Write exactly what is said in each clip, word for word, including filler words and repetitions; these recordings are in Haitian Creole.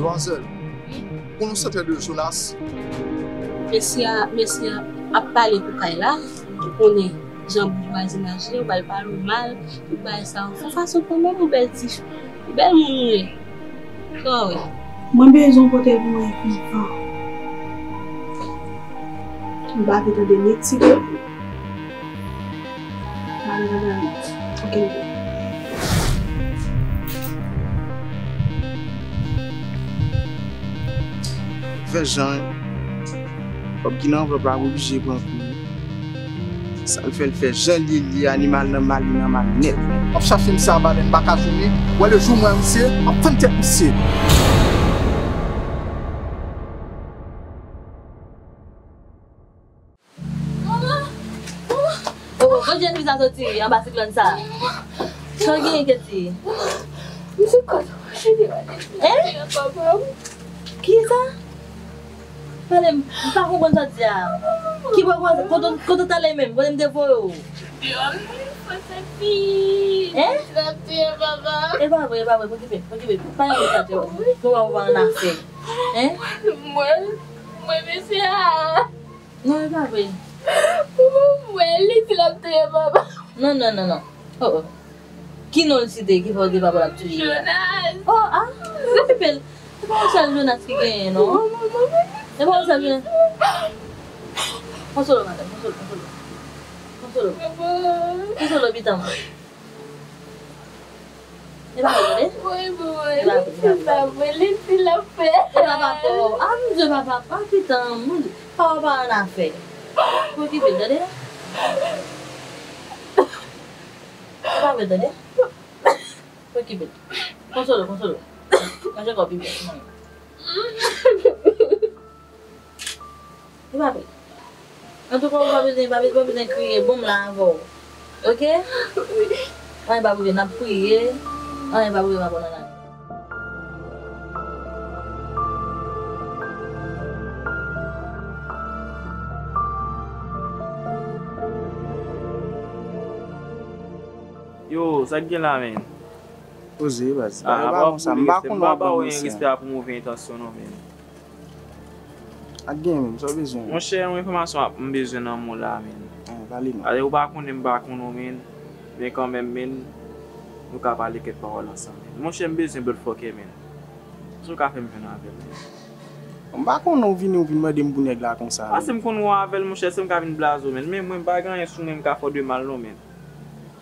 Manzèl, ou konn yon sètèn de Jonas? Mesye a, mesye a ap pale pou kay la. Ou konnen jan boujwazi mache, ou pral pale w mal, tout bagay sa. Fè fason kanmenm, ou bèl ti, ou bèl moun ou ye. Sa w wè? Mwen bezwen w pote pou mwen vivan. M pa vle tande ni ti de. Madanm, madanm, ok. Fè jan, kòb ki nan anvlòp la, oblije pran kou. Sa l fè, l fè jan li ye, li ye, animal nan mal, li nan mal nèt. M ap chache misye a balèn, m pa ka jwenn li. Wè le jou m wè misye, m ap fann tèt misye. Manman! Manman! Oh, kote jèn fi sa soti anba siklòn sa? Sa w genyen, Keti? Misye kote? Hein? Kisa? Pale m, m pa konprann sa w di a. Ki bò kote, kote, kote w t ale menm? Kote m te voye w? Deyò, m vin fò sèt fi. Hein? Misye ap touye papa. E pa vre, e pa vre, pokipe, pokipe. Pa yon misye ap touye. Pou w pa ann afè. Hein? Mwen, mwen mesye a. Non, e pa vre. Mwen, li di l ap touye papa. Non, non, non, non. Oh, oh. Ki non l site ki fè w di papa l ap touye a? Jonas. Oh, ah, okipe l. Se pa yon sèl Jonas ki genyen, non. E pa yon sèl Jonas. Konsole w, madanm, konsole w, konsole w. Konsole w. Konsole w, pitit mwen. E pa vre, tande? Wi, wi, wi. E pa vre, e pa vre. Se pa vre, li di l ap fè. E pa papa w. Ah, mon Dieu, papa, ah, pitit mwen. Papa pa ann afè. Okipe l, tande? E pa vre, tande? Okipe l. Konsole w, konsole w. Manje kò w pi byen. Li pa vre. Antouka, ou pa bezwen, pa bezwen, pa bezwen kriye. Bon, m la avè w. Oke? Wi. Anyen pa pou rive, n ap priye. Anyen pa pou rive, pa pran nan lavi. Yo, sa k gen la, men? Poze, baz. Ah, bagay pa konsa. M pa konn w ap ban mwen respè a pou move entansyon, non, men. Ak gen menm, sa w bezwen? Monchè, yon enfòmasyon ap, m bezwen nan men w la, men. Ah, pale non. Ale, ou pa konnen m pa konn ou, men. Men kanmenm, men, nou ka pale kèk pawòl ansanm, men. Monchè, m bezwen bloodfucker, men. Si w ka fè m jwenn avè l, men. M pa konnen w vini, w vin mande m pou nèg la konsa, men. Paske m konn ou avè l, monchè, si m ka vin blaze w, men. Men mwen, m pa gen anyen sou mwen, m ka fè w de mal, non, men.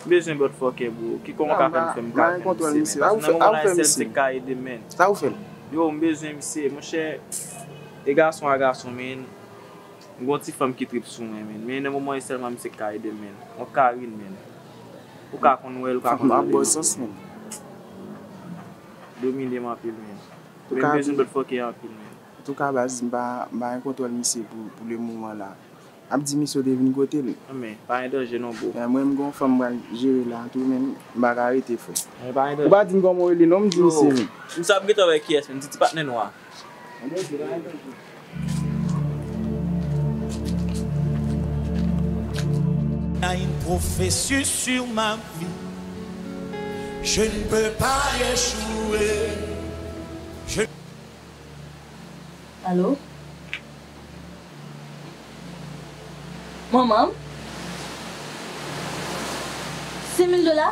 M bezwen bloodfucker, bro. Ki kòman w ka fè m fè m ka jwenn misye, men? Paske nan moman la, e sèl misye k ka ede m, men. Sa ou fè l? Yo, m bezwen misye, monchè. E gason a gason, men. M gon ti fanm ki trip sou mwen, men. Men nan moman, e sèlman misye k ka ede m, men. Yon Karine, men. Ou ka konn wè l, ou ka konn tande l. Domine m anpil, men. Men m bezwen bloodfucker anpil, men. Antouka, baz, m pa, m pa gen kontwòl misye pou, pou le moman la. Ap di misye w te vin kote l. Men, pa gen danje non, bro. Men mwen, m gon fanm m pral jere la tou, men m pa ka rete, frè. Men pa gen danje. Ou pa di m kòman w rele non, m di misye, men. Misye ap gentan wè kiyès, men, ti, ti patnè nou a. A une prophétie sur ma vie. Je ne peux pas échouer. Je... Alo? Manman m? Senk mil dola?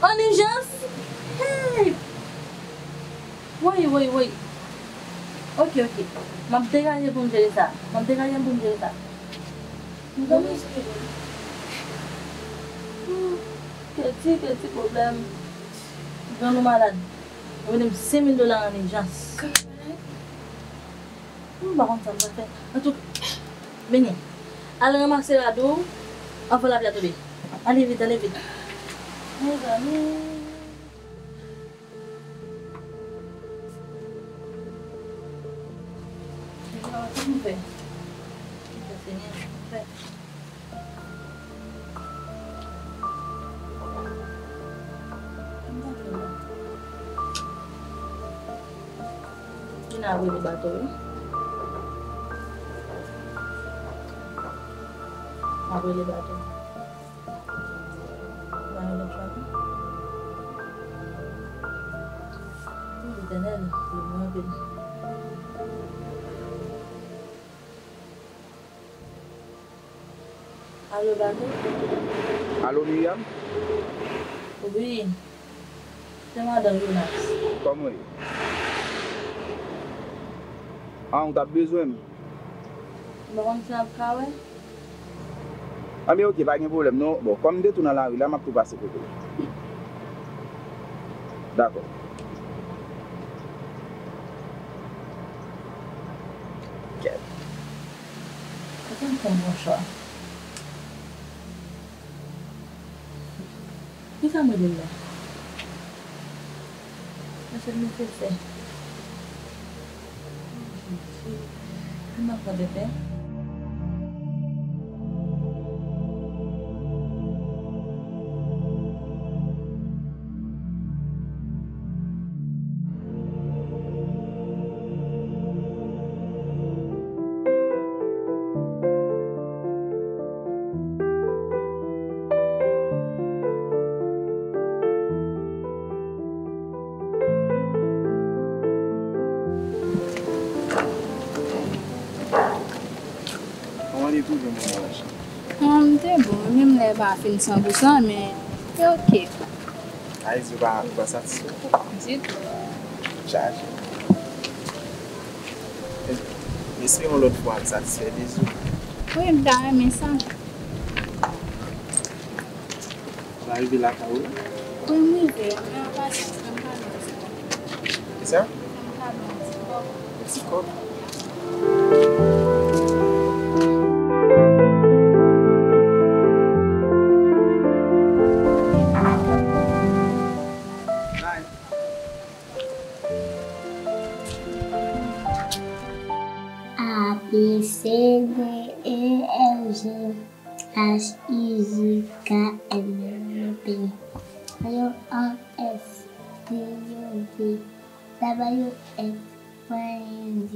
An ijans? Hey! Woy, woy, woy. Oke, oke. M ap degaje pou m jere sa. M ap degaje m pou m jere sa. Mezanmi, kèl ti, kèl ti pwoblèm. Grann ou malad. Yo mete m senk mil dola an ijans. M pa konn sa m pral fè. Antouka, vini. Al ranmase rad ou anvan lapli a tonbe. Ale vit, ale vit. Mezanmi. Sa m fè? Sa Senyè, sa m fè? Vin ap rele bato, wi. M ap rele bato. M pa gen lòt chwa, non. Alo, Bato? Alo, Miriam? Wi, se madanm Jonas. Kòman w ye? A, ou t ap bezwen m? M pa konn si n ap ka wè. Anben, oke, pa gen pwoblèm, non. Bon, kòm m te tou nan lari la, m ap tou pase kote w. Dakò. Kèt. Kòman fè m pran chwa? Kisa m rele l la? Mesye nesesè. Jezi, m ap pran tèt, en. Kòman te twouve moman an, cheri? Moman m te bon, menm lè l pa fin san pou san, men te oke. A, Izo pa, pa satisfè? Ditou. Chaje. M espere yon lòt fwa l satisfè de Izo. Wi, m ta renmen sa. Ou pa rive lakay ou la? Wi, m rive, men an pasan, fè m kado yon ti kòb. Kisa? Fè m kado yon ti kòb. Yon ti kòb? A, B, C, D, E, F, G, H, I, J, K, L, M, N, O, P, Q, R, S, T, U, V, W, X, Y, Z,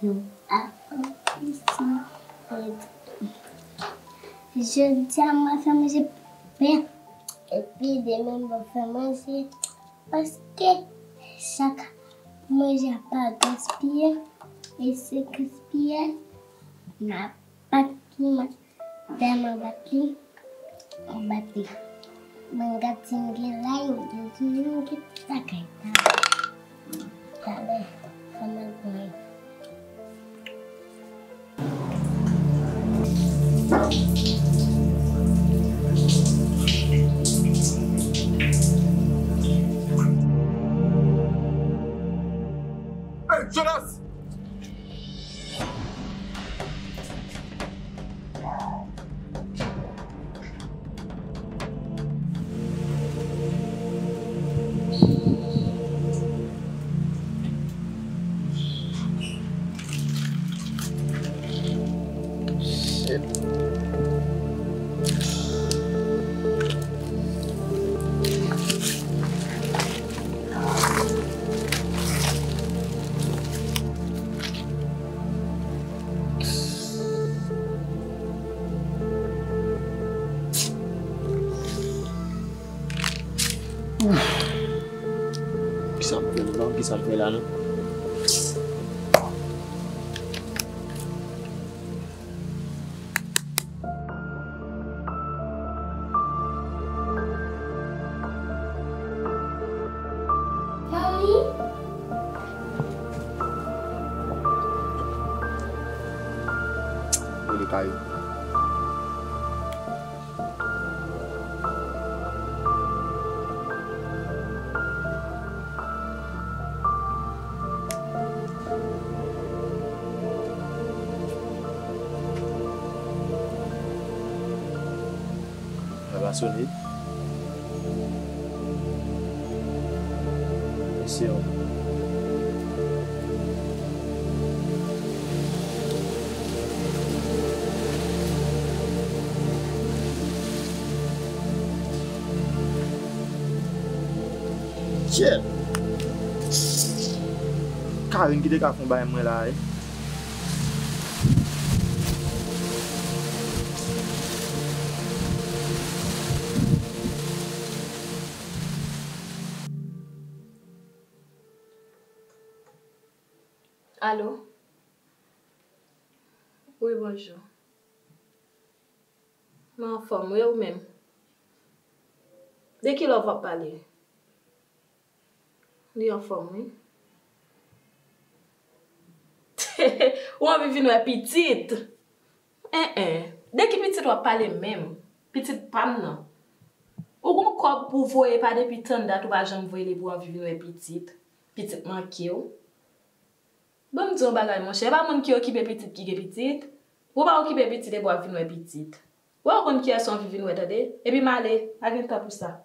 N, A, O, P, C, D. Jodi a, mwen fè manje pen. Epi demen, mwen fè manje. Paske chak manje a pa gaspiye, e se gaspiye, m ap bat li, m ap tèlman bat li, m ap bat li. Mwen gad si m gen lay, m gen zouyon, m gen tout sa kay la. Talè, fò m al pran yo. Hey, Jonas! Shit. Kisa m fè la non? Kisa m fè la non? Manmi? Rele Kayo. Sa va sone. Mesye yo. Shit. Karen ki te ka fè yon bagay mwen la, wi. Alo? Wi, bonjou. Mwen anfòm, wi, ou menm? De ki love w ap pale? Li anfòm, wi. Ou anvi vin wè pitit? En, en. De ki pitit w ap pale menm? Pitit pa m nan. Ou gon kòb pou voye pa depi tann dat ou pa janm voye li pou anvi vin wè pitit. Pitit manke w. Ban m di w yon bagay, monchè. E pa moun ki okipe pitit ki gen pitit. Ou pa okipe pitit epi w ap vin wè pitit. Wè, ou konn kiyès ou anvi vin wè, tande? Epi m ale, pa gen tan pou sa.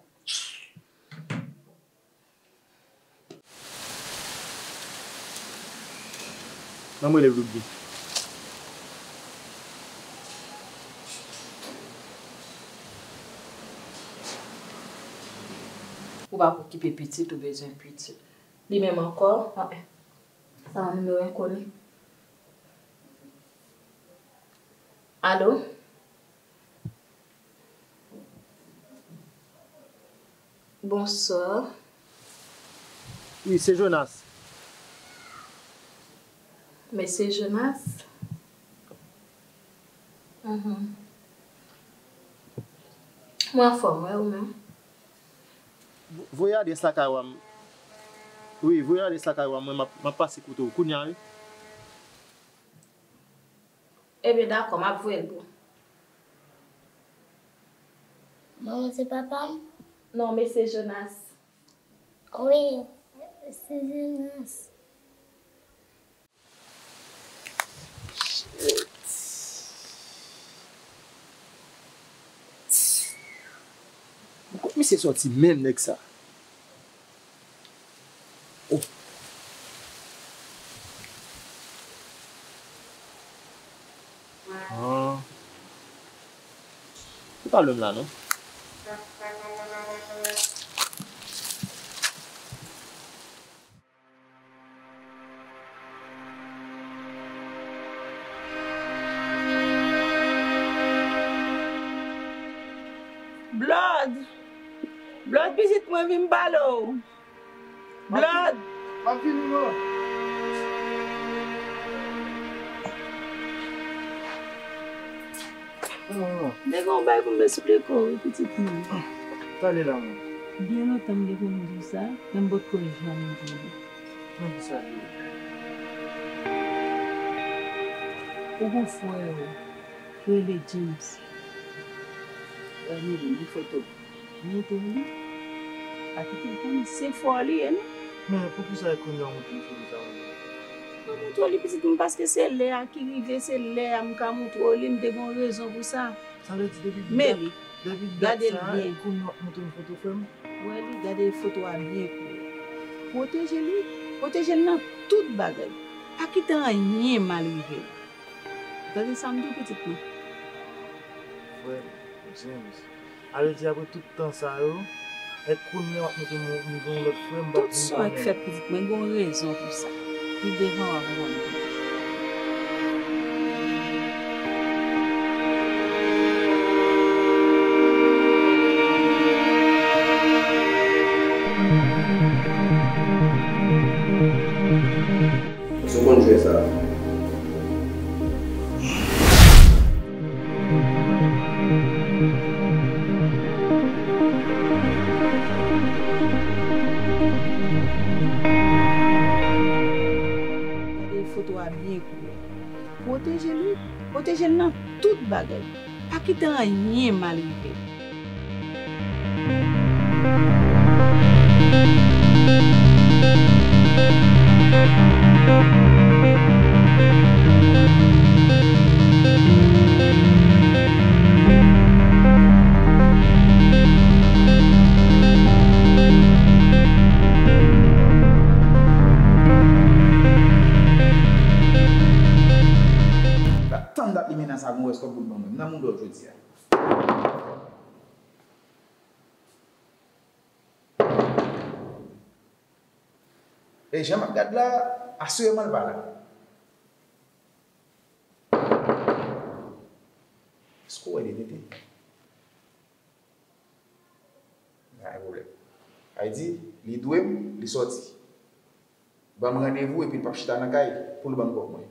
Ban m rele Bluebee. Ou pa okipe pitit, ou bezwen pitit. Li menm ankò? An, en. Sa yon nimewo enkoni. Alo? Bonswa. Wi, se Jonas. Mesye Jonas? Mhm. Mwen anfòm, wi, ou menm? Voye adrès lakay w a m. Wi, voye adrès lakay w a m, mwen m ap, m ap pase kote w kounye a, wi. Ebyen, dakò, m ap voye l pou ou. Manman, se papa m? Non, mesye Jonas. Wi, mesye Jonas. Kot misye sòti menm, nèg sa? Oh. Ah. Li pa lwen m la, non. Blood! Blood, pitit mwen, vin m pale w. Blood! M ap vini, man. M te gen yon bagay pou m esplike w, wi, pitit mwen. Sa ale la, man. Byen lontan m gen pou m di w sa, men m potko janm di w li. Men ki sa l ye? Ou gon frè w ki rele James. Ann li li foto. Montre w li. Pa kite l konnen se fò li ye, non. Men poukisa e kounye a w montre m foto sa yo? Mwen montre w li, pitit mwen, paske se lè a ki rive, se lè a m ka montre w li, m te gen yon rezon pou sa. Sa vle di depi dat, depi dat sa a, e kounye a w ap montre m foto frè m? Wè li, gade foto a byen klè. Pwoteje li, pwoteje l nan tout bagay. Pa kite anyen mal rive l. Tande sa m di w, pitit mwen. Frè m, James. Ale di apre tout tan sa yo, e kounye a w ap montre m, m gen yon lòt frè, m pa t vin konnen. Tout sa w ap fè, pitit mwen, gen yon rezon pou sa. Pi devan w ap konprann. Èske w konn jwèt sa? Gade foto a byen klè. Pwoteje li, pwoteje l nan tout bagay. Pa kite anyen mal rive l. Tann dat li mennen sa gon rès kòb pou l ban mwen. M nan moud òd jodi a. E jan m ap gad la, asireman l pa la. Èske w wè li tete? Pa gen pwoblèm. Sa vle di, li dwe m, li sòti. Ban m randevou epi l p ap chita nan kay pou l ban m kòb mwen.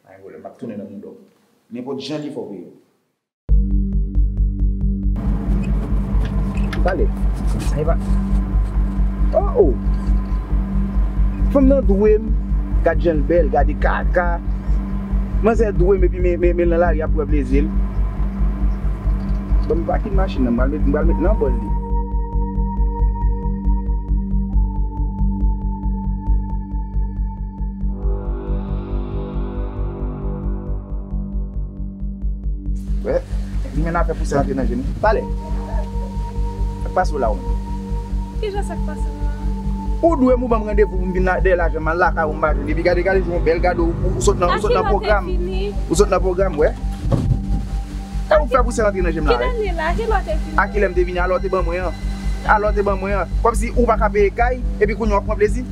Pa gen pwoblèm, m ap tounen nan mouda w. Nenpòt jan li fè w peye. Pale. Sa e pa. Oh, oh. Fanm nan dwe m. Gad jan l bèl, gade kaka. Manzè dwe m epi men, men, men l nan lari ap pran plezi l. Ban m pake machin nan, m pral met, m pral met nan bòl li. Wè, li menm afè pouse rantre nan je m. Talè. Sa k pase w la ou menm? Kijan sa k pase m la? Ou dwe m ou ban m randevou pou m vin la, dèyè lajan m al lakay ou m pa jwenn. Epi gade, gade jan w bèl, gade w, ou sot nan, ou sot nan pwogram. Ou sot nan pwogram, wè. Sa ou fè pouse rantre nan je m la, wè. Kilè l ye la? Kilè w te vini? A kilè m te vini? Alò w te ban mwen an. Alò w te ban mwen an. Kòmsi ou pa ka peye kay, epi kounye a w ap pran plezi.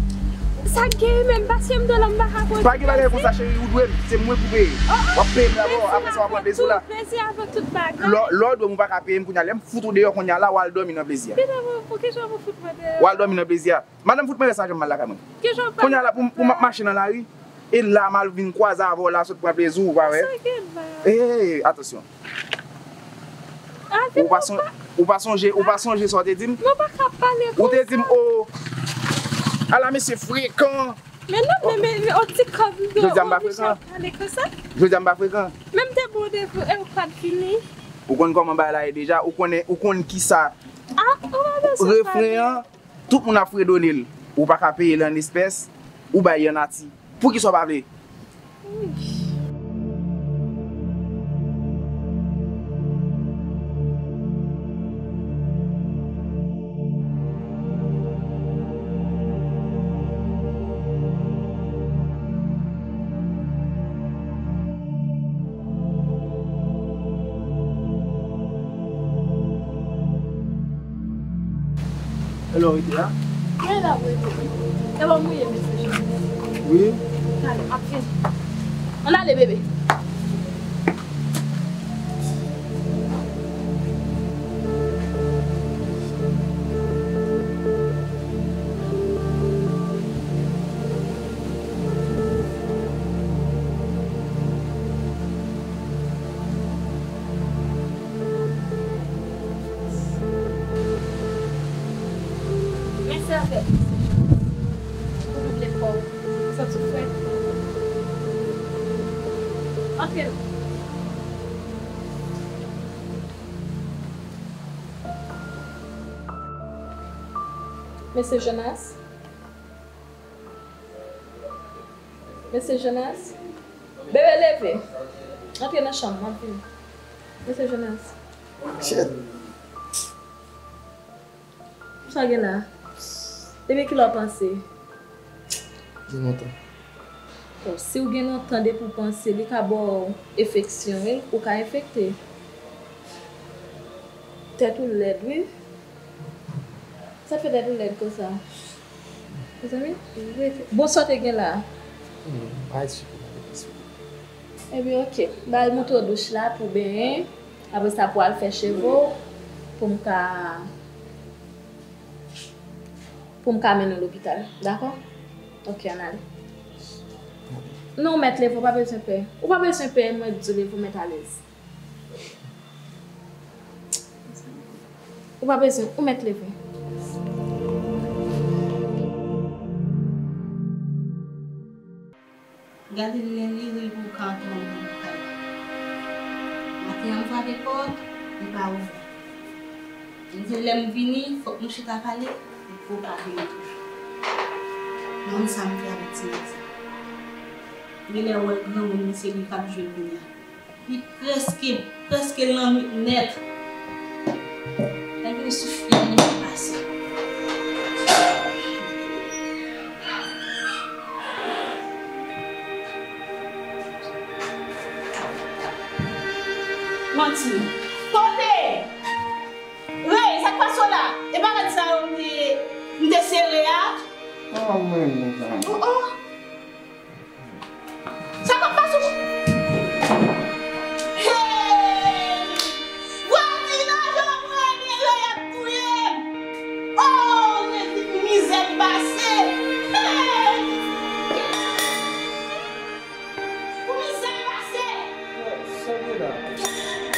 Sa k genyen menm? Paske m dwe la m pa ka pran plezi. Pa gen bagay konsa, cheri, ou dwe m. Se mwen pou peye. W ap peye m dabò, apre sa w ap pran plezi w la. Mèsi avèk tout bagay. Lè, lè w dwe m ou pa ka peye m kounye a, lè m fout ou deyò kounye a la, w al dòmi nan plezi a. Pita, pou, pou kijan pou fout mwen deyò? W al dòmi nan plezi a. Madanm fout mwen rès lajan m al lakay mwen. Kijan w pa... Kounye a la pou, pou m ap mache nan lari, e la m al vin kwaze avè w la sot pran plezi w, ou pa wè? Sa gen la? Ee, atansyon. Ou pa son-, ou pa sonje, ou pa sonje sa w te di m? Nou pa ka pale konsa. Ou te di m, o, ala mesye frekan. Men non, men, men, men, on ti kòb m dwe, jodi a m pa frekan. Pale konsa. Jodi a m pa frekan. Men m te ba w randevou e ou pa t vini. Ou konn kòman bagay la ye deja, ou konnen, ou konn kisa. Ah, ou pa bezwen pale. Refren an, tout moun ap fredone l. Ou pa ka peye l an espès, ou bay an nati. Poukisa w pa vle? Hello, Rita. Mwen la, wi. E bon, mwen ye, mesye Jean. Wi. Talè, m ap vini. Ann ale, bebe. Mèsi avèk ou. Ou double kò. Ou santi w frèt. Antre non. Mesye Jonas. Mesye Jonas. Bebe, leve. Antre nan chanm, m ap vini. Mesye Jonas. Shit. Sa gen la? Depi kilè w panse? Gen lontan. Bon, si w gen lontan depi w panse, li ka ba w enfeksyon, wi. Ou ka enfekte. Tèt ou lèd, wi. Sa fè tèt ou lèd konsa? Mezanmi, rete. Bon, sa w te gen la? Hmm, m pa eksplike, m pa eksplike. Ebyen, oke. Ba al montre w douch la pou benyen. Apre sa, pou al fè cheve w, pou m ka, pou m ka mennen w lopital. Dakò? Oke, ann ale. Non, ou mèt leve, ou pa bezwen pè. Ou pa bezwen pè, mwen di w leve, ou mèt alèz. Ou pa bezwen, ou mèt leve. Gade l lè li rive ou ka antre nan kay la. Maten an m frape pòt, li pa ouvè. M di l lè m vini, fòk nou chita pale, li poko vini toujou. Mwen sa m fè avèk ti nèg sa. Genlè w wè l granmoun li se li k ap jwe l kounye a. Li prèske, prèske lannuit nèt. Lè vini sou figi m pase. Manti. Kote? Rey, sa k pase w la? E pa rad sa yo m te, m te sere a? Oh, oh. Sa k ap pase w? Hey! Vwazinaje w ap renmen yo, y ap touye m. Oh, Jezi, ki mizè m pase. Sa w gen la?